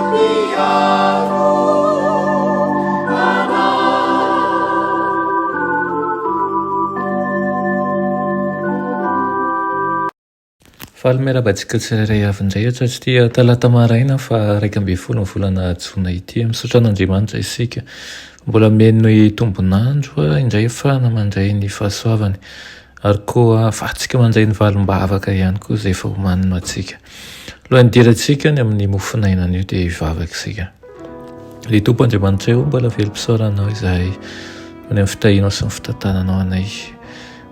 Mpiaro anay. Faly miarahaba antsika tsirairay avy indray hatratr'ity talata maraina faha 11 ny volana jona ity. Misaotra an'Andriamanitra isika mbola meno ny tombon'andro indray ahafahana mandray ny fahasoavany ary koa ahafahantsika mandray ny valim-bavaka ihany koa izay efa omanina ho antsika. Alohan'ny hidirantsika ny amin'ny mofon'aina anio dia hivavaka isika. Ry Tompo Andriamanitray o, mbola velom-pisaorana Anao izahay noho ny amin'ny fitahianao sy ny fitantananao anay.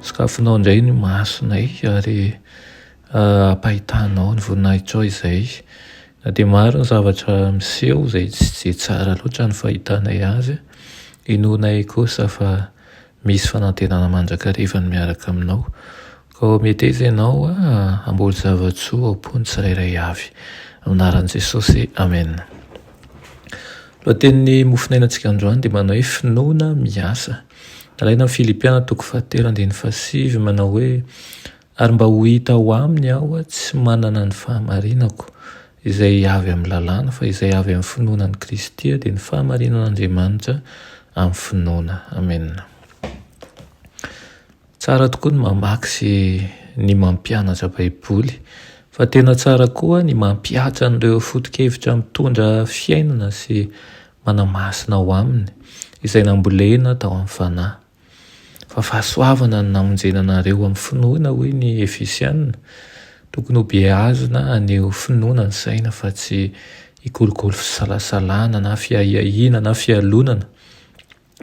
Sokafinao indray ny masonay ary ampahitanao ny voninahitrao izay. Na dia maro ny zavatra miseho izay tsy dia tsara loatra ny fahitanay azy, inoanay kosa fa misy fanantenana mandrakariva ny miaraka aminao. Koa meteza ianao hamboly zava-tsoa ao am-pon'ny tsirairay avy. Amin'ny anaran'i Jesosy, amena. Lohatenin'ny mofonainantsika androany dia manao hoe finoana miasa. Nalaina amin'ny Filipiana toko fahatelo andininy fahasivy manao hoe ary mba ho hita ao aminy aho tsy manana ny fahamarinako izay avy amin'ny lalàna fa izay avy amin'ny finoana an'i Kristy dia ny fahamarinan'Andriamanitra amin'ny finoana. Amena. Tsara tokoa ny mamaky sy ny mampianatra Baiboly, fa tena tsara koa ny mampihatra an'ireo foto-kevitra mitondra fiainana sy manamasina ao aminy, izay nambolena tao amin'ny fanahy. Fa fahasoavana no namonjena anareo amin'ny finoana, hoy ny Efesiana. Tokony ho beazina haneho finoana ny saina fa tsy hikolokolo fisalasalana na fiahiahiana na fialonana.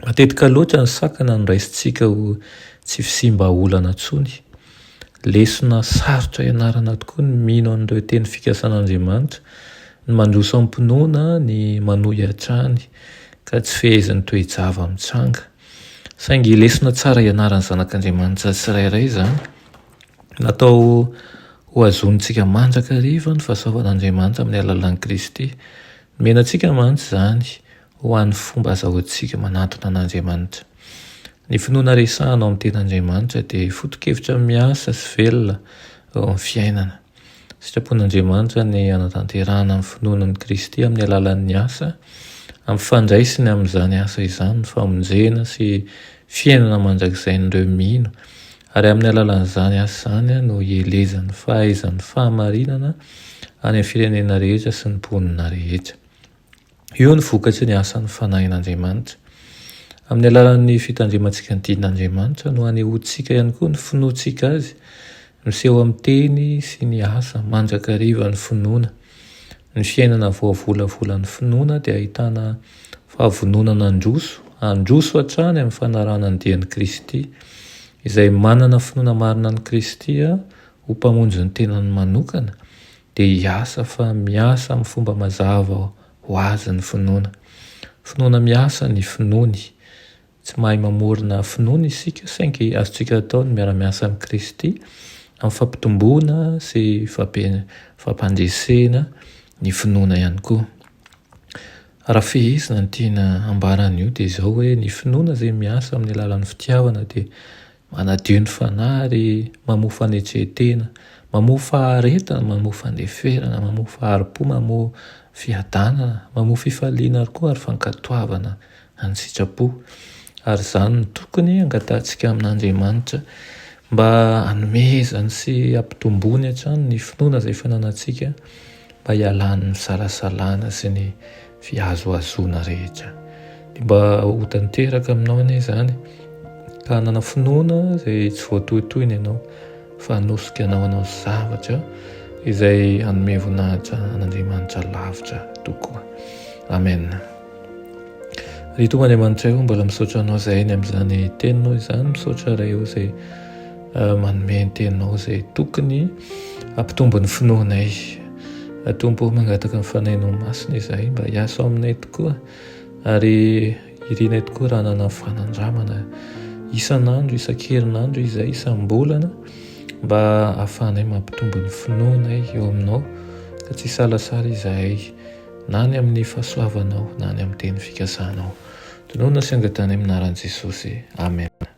Matetika loatra ny sakana no raisintsika ho tsy fisiam-bahaolana intsony. Lesona sarotra ianarana tokoa ny mino an'ireo teny fikasan'Andriamanitra, ny mandroso amim-pinoana, ny manohy hatrany ka tsy fehezin'ny toe-java-mitranga. Saingy lesona tsara ianaran'ny zanak'Andriamanitra tsirairay izany. Natao ho hazonintsika mandrakariva ny fahasoavan'Andriamanitra amin'ny alalan'i Kristy. Nomena antsika mantsy izany ho an'ny fomba azahoantsika manantona an'Andriamanitra. Ny finoana resahana ao amin'ny Tenin'Andriamanitra dia foto-kevitra miasa sy velona eo amin'ny fiainana. Sitrapon'Andriamanitra ny hanatanterahana ny finoana an'i Kristy amin'ny alalan'ny asa, ampifandraisiny amin'izany asa izany ny famonjena sy fiainana mandrakizain'ireo mino, ary amin'ny alalan'izany asa izany no hielezan'ny fahaizan'ny fahamarinana any amin'ny firenena rehetra sy ny mponina rehetra. Io no vokatry ny asan'ny Fanahin'Andriamanitra. Amin'ny alalan'ny fitandremantsika ny didin'Andriamanitra no anehoantsika ihany koa ny finoantsika Azy. Miseho amin'ny teny sy ny asa mandrakariva ny finoana. Ny fiainana voavolavolan'ny finoana dia ahitana fahavononana handroso, handroso hatrany amin'ny fanarahana ny dian'i Kristy. Izay manana finoana marina an'i Kristy ho Mpamonjy ny tenany manokana dia hiasa fa miasa amin'ny fomba mazava ho azy ny finoana. Finoana miasa ny finoany. Tsy mahay mamorona finoana isika saingy azontsika atao ny miara-miasa amin'i Kristy amin'ny fampitomboana sy fampandresena ny finoana ihany koa. Raha fehezina ny tiana hambara an'io dia izao hoe ny finoana izay miasa amin'ny alalan'ny fitiavana dia Manadio ny fanahy ary mamoa fanetren-tena, mamoa faharetana, mamoa fandeferana, mamoa fahari-po, mamoa fiadanana, mamoa fifaliana ary koa ary fankatoavana ny sitrapo. Ary izany no tokony hangatahantsika amin'Andriamanitra mba hanomezany sy hampitomboany hatrany ny finoana izay efa ananantsika mba hialan'ny fisalasalana sy ny fihazohazoana rehetra. Dia mba ho tanteraka aminao anie izany ka hanana finoana izay tsy voatohitohina ianao fa hanosika anao hanao zavatra izay hanome voninahitra an'Andriamanitra lavitra tokoa. Amen. Ry Tompo Andriamanitray o, mbola misaotra anao izahay ny amin'izany teninao izany, misaotra Ray o izay eh, manome ny teninao izay tokony hampitombo ny finoanay. Tompo o, mangataka ny fanahinao masina izahay mba hiasa ao aminay tokoa ary irinay tokoa raha hanana fanandramana isan'andro, isan-kerinandro izay, isam-bolana mba hahafahanay mampitombo ny finoanay eo aminao ka tsy hisalasala izahay na ny amin'ny fahasoavanao na ny amin'ny teny fikasanao. Tononina sy angatahana amin'ny anaran'i Jesosy. Amen.